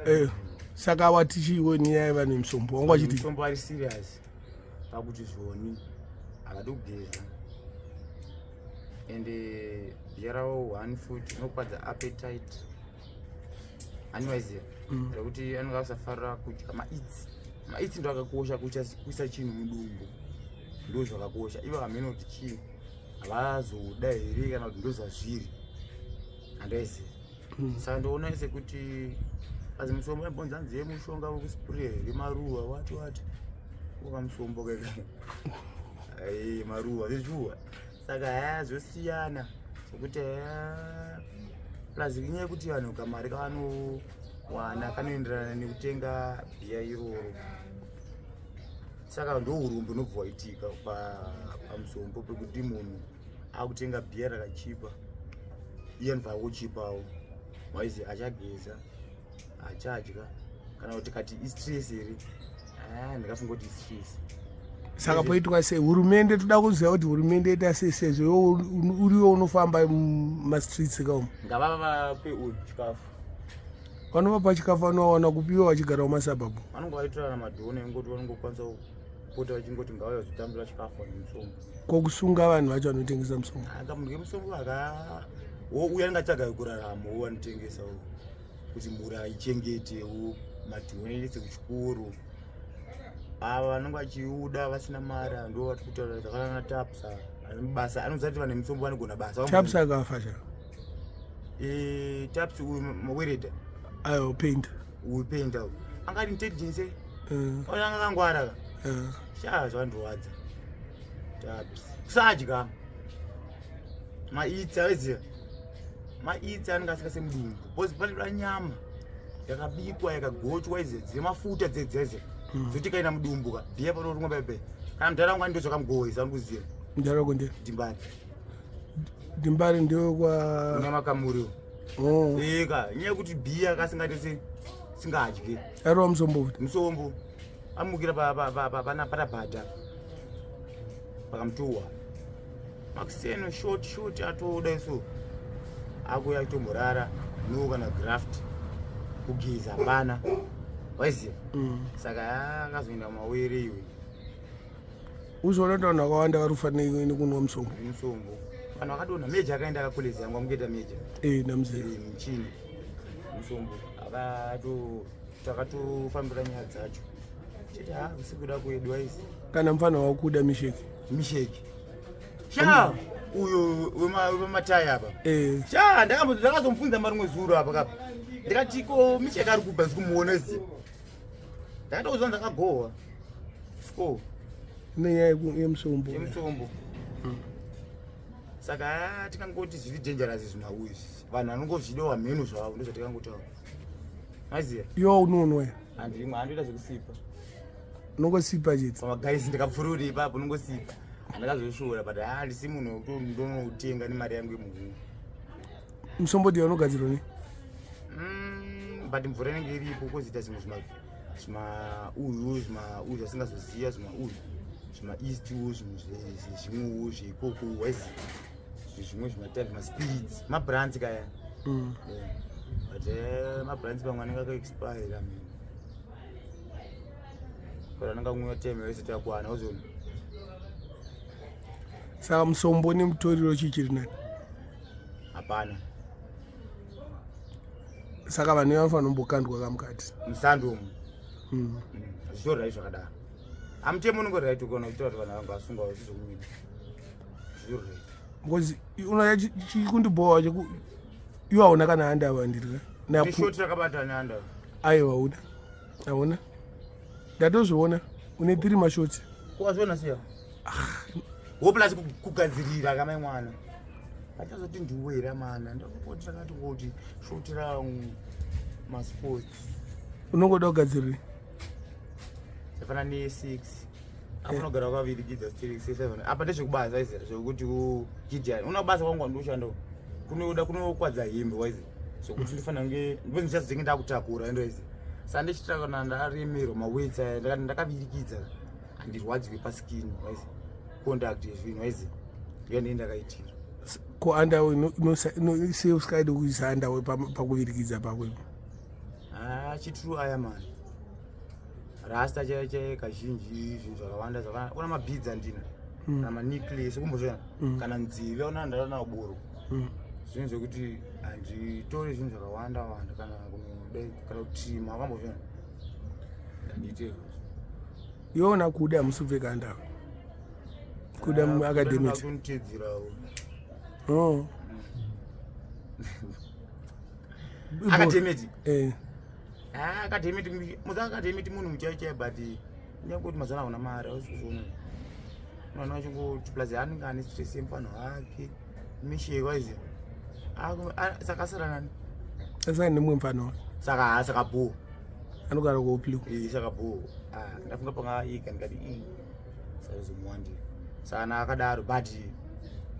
Eh, saka wati chiiwe nenyaya yevanhu vemusombo wanga wachiti musombo ari serious pakuti zvoni havadi kugeza ende bhiya ravo one foot inokwadza appetite aniwaiziva mm. rekuti anenge asafarira kudya maitsi maitsi ndo akakosha kuisa chinhu mudumbu ndo zvakakosha ivo hameno kuti chii havazoda here kana kuti ndozvazviri handaiziva mm. saka ndoona sekuti azi musombo yabonza hanzi yemushonga wekuspray here maruva wati wati wakamusombo keke ai maruva zvezvuwa saka haya zvosiyana zvekuti haya plus inyaya yekuti vanhu kamari kavanowana kanoenderana nekutenga bhiya iroro saka ndourombo unobva waitika pamusombo pekuti munhu akutenga bhiya rakachipa iye anobva akuchipawo waizi achageza achadya kana kuti kati istress here ah, ndikafunga kuti istress saka poitwa sei hurumende toda kuziva kuti hurumende ita sei sezvo iwe uriwo unofamba mumastreets kaumu ngavavape uyu chikafu vanovapa chikafu vanovawana kupiwa vachigara mumasabhabhu vanonge vaitorana madhona engoti vanongokwanisa kupota vachingoti ngavauya vazotambira chikafu nemusongo ko kusunga vanhu vacho vanotengesa musongo aka munhu wemusongo aka uya anenge atsvaga kurarama wo anotengesa wo kuti mhuri aichengetewo madhona endese kuchikoro ava vanenge vachiuda vasina mari ndo vari kutaura zvakanana tapsa basa anoziva kuti vanhu vemusongo vanogona basa tapsa akafa cha eh, taps uyu mawereda ayo painter uyu painter uyu anga ari intelligence eh. anga akangwara ka eh. shaa zvandirwadza taps kusadya maitsi aiziva maitsi anenge asika semudumbu because panoda nyama yakabikwa yakagochwa izi dzine mafuta dzedzeze hmm. dzoti kaina mudumbu ka bhiya panorumwa bebe kana mudhara wangu andozvakamugohwesa anikuziva mudhara wako ndiye dimbari Dimbari ndiwe kwa Kuna makamuri. Oh. Eka, nyaya kuti bhiya kasingati se singadye. Arova musombo futi. Musombo. Amukira pa pa pa pa pana parabhata. Pakamutuwa. Makuseno short short atoda isu. Akuya kutomborara no kana graft. Kugeza hapana. Waiziva? Mm. Saka akazoenda mawere iwe. Uzoona kuti vanhu vakawanda vari kufa nekunwa musombo. Musombo. Vanhu vakadonha meja akaenda akakolezi yangu amukuita meja. Eh, namzee. Eh, muchini. Musombo. Akato takatofambira nyaya dzacho. Chete ha usikuda kwedu aisi. Kana mfana wakuda misheki. Misheki. Sha uyo wematai apa. Eh. Sha ndakazomubvunza marimwe zuro apa kapa. Ndikati ko misheki ari kubva ndikumuona zi. Ndakatozwa ndakagohwa. Score. Nenyaya yemusombo. Yemusombo. Mm. Saka tikangoti zviri dangerous zvinhau izvi. Vanhu vanongozvidawo hameno zvavo ndozvatikangotaura. Maiziya? Yo unonwa. Handimwe handoita zvekusipa. Unongosipa chete. Pamagaisi ndikapfururi ipapo unongosipa. Handakazoshoora but handisi munhu wekuti ndonoutenga nemari yangu yemuhungu. Musombodhiya unogadzirwa nei? Mm, but mvura inenge iripo kozoita zvimwe zvima zvimauyu zvimauyu zvasingazoziva zvimauyu zvimaeastwo zvimwewo zveikoko waizi zvimwe zvimatype maspirits mabrands kaya mm. but eh, mabrands pamwe anenge akaexpire amene but anenge amwiwa time yese takwana uzona saka musombo nemutoriro chii chiri nani hapana saka vanhu vanofanira kumbokandwa kamukati musando umu mm. zvitori rai zvakadaro amutemo unenge right ukaona uchitaura kuti vanhu vangu vasungwa vasizokunyima zvitori right because unoya chikundibhowa cheku iwe hauna kana handava ndirya neshoti rakabata nehandava aiwa hauna hauna ndatozviona une tiri mashoti wazviona siya wo plus kugadzirira kamai mwana achazoti ndiwe here amana ndakungoti takati kuti shoti rangu masports unongoda kugadzirira zvafana ne6 apa unogara wakavirikidza 7 apa ndezvekubasa izera zvekuti gideon una basa kwangu wandoshanda kunoda kunokwadza hembe waizi zvekuti ndifanira kunge ndibve ndichazotenge ndakutakura endo izi sa ndichitira kana ndaremerwa maweights aya ndakavirikidza handirwadziwe paskin waizi conduct yezvinhu waizi ndiyo ndee ndakaitira ko andawe sei usikaidi kuisa andawe pakuvirikidza pako ipo Ah, chitru aya mani rasta chaiyo chaiyo kazhinji zvinhu zvakawanda zvakana una mabhids andina mm. kana manicles kumbozviona mm. kana nzive una ndalana buru mm. zvinhu zvekuti handitori zvinhu zvakawanda wanda kana kana kutima wakambozviona handiite izvozvo iwe kuda hamusi kupfeka ndava kuda ah, muacademic kunitedzerawo oh. Academic eh. Ah, academic muza academic munhu muchaiyo chaiyo but nyaya kuti mazana hauna mari hausi kuzviona mwana wacho ngoti plus anenge ane stress yemufana wake misheko aizi saka asara nani asara nemumwe mufana wake saka haa saka bho anogara kuoplu eh, saka bho ah, ndafunga panga ika ndikati ii saizomuwandira saka na akadaro but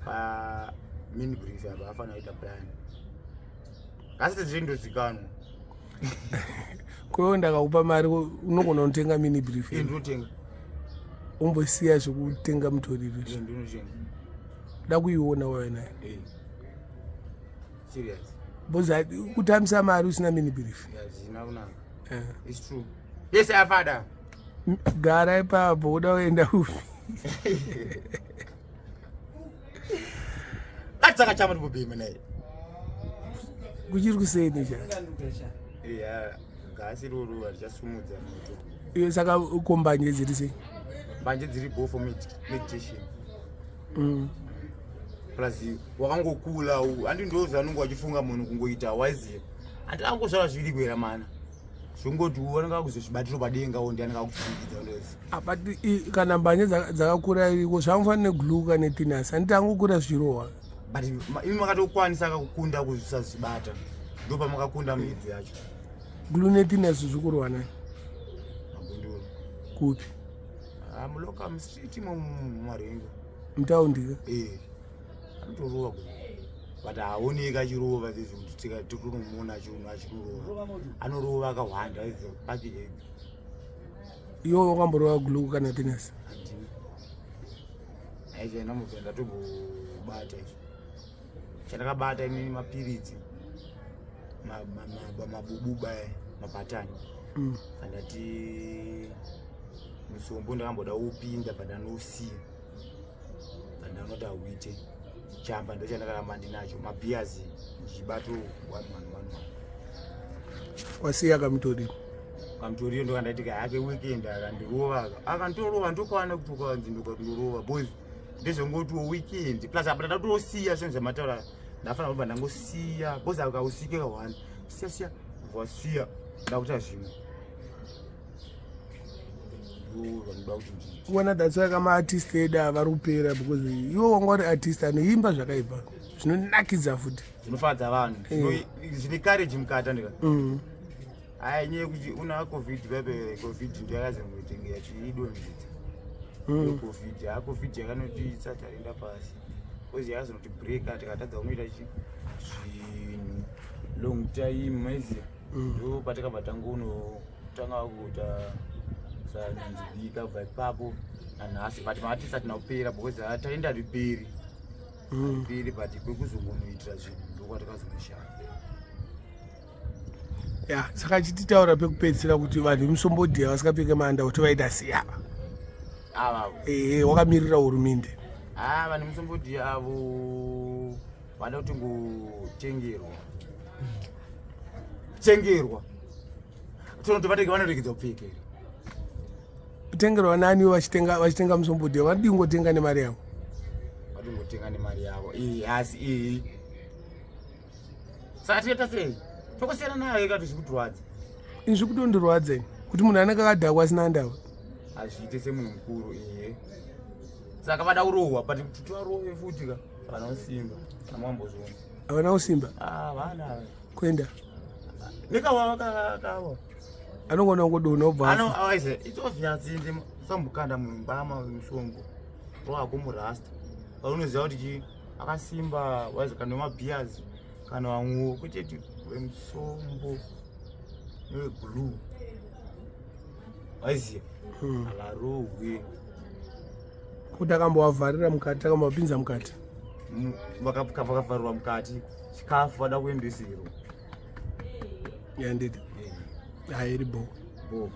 pa mini brief apa afanira kuita plan asi tizvindozikanwa kwewo ndakakupa mari unogona kutenga mini brief ndinotenga umbosiya zvekutenga mutoriro ndinotenga da kuiona wave nayo eh. serious because kutambisa mari usina mini brief hazvina kunaka eh. it's true yes afada gara ipapo uda kuenda kupi Atsaka chama ndikubhema naye. Kuchiri kuseni cha. Yeah, gasi roro richasumudza moto. Iyo saka uko mbanje dziri sei? Mbanje dziri go for meditation. Plus wakangokula handi ndo zvanonge wachifunga munhu kungoita waiziva. Handi angozvara zviri kuera mana. Zvongoti anenge akuzozvibatiro padenga wo ndiani akakufungidza ndozi. Apa kana mbanje dzakakura iriko zvangofanira neglue kana thinners handiti angokura zvichirohwa. But imi makatokwanisa kakukunda kuzvisazvibata ndopamakakunda midzi yacho. Glue nethinners zvikurohwa nani? Magunduru. Kupi? Ah, muloka mustreet imo mumarengo. Mutaundi ka? Eh. Anotorova ku. But haoneki achirova zvezvo kuti tika tikunomuona achiona achinorova. Anorova akahwanda izvo paki ega. Iwe wakamborova glue kana thinners? Handina. Aizvo ndamubva ndatombobata izvo. Chandakabata inini mapiritsi. Mabububa aya, mabhatani. Andati musombo ndakamboda upinda but ndanosiya. Pandanoti hauite chamba ndochandakaramba ndinacho mabhiyazi ndichibato 1 1 1 1 wasiya kamutoriro kamutoriro ndokandati kayake weekend akandirova akanditorova ndokwana kutokanzi ndokandorova boys ndezvengotiwo weekend plus apa ndatosiya zvinhu zvamataura ndafanira kubva ndangosiya boys akausike kahwani siya siya wasiya ndakuita zvimwe Kuona that's why kama artist edu ava vari kupera because iwe wanga uri artist anoimba zvakaipa zvinonakidza futi zvinofadza vanhu eh. zvine courage mukati andika mm. aya nyaya yekuti una covid pepe covid ndiyo yakazongoitenge yachiidonhedza mm. covid ha covid yakanotiitsa taenda pasi bcause yakazonoti breaka tikatadza kunoita zvinhu long time maiziva mm. ndo patakabva tangono tanga kuita sanzibika kubva ipapo nanhasi but mati tisati nakupera because taenda riperi riperi but kwekuzongonoitira zvinhu ndokwatakazonoshaya ya saka chititaura pekupedzisira kuti vanhu vemusombodhiya vasikapfeke manda kuti vaita sei ava ava ehe wakamirira hurumende ha vanhu vemusombodhiya avo vada kuti ngotengerwa tengerwa tinoto vatenge vanoregedza kupfeka here kutengerwa nani vachitenga vachitenga musombodhiya vadii kungotenga nemari yavo vadingotenga nemari yavo iyi asi iyi saka tinoita sei tokosiyana nayo ikati zvikutirwadza ini zvikutondirwadza ini kuti munhu anenge akadhakwa asina ndava hazviite semunhu mukuru iye saka vada kurohwa but kuti tivarove futi ka havana kusimba amwambozviona havana kusimba havana ah, kuenda nekawawa kakawa anogona kungodonha obva ano aise it's obvious ndi sambukanda mumbama wemusongo wako murasta paunoziva kuti chi akasimba waizi kana mabhias kana vamwewo kwete ti wemusombo neweblue waiziva hmm. havarohwi kuti akambovavharira mukati akambovapinza mukati vakavharirwa mukati chikafu vada kuendeserwa yanditi. Hairi bo. Bo.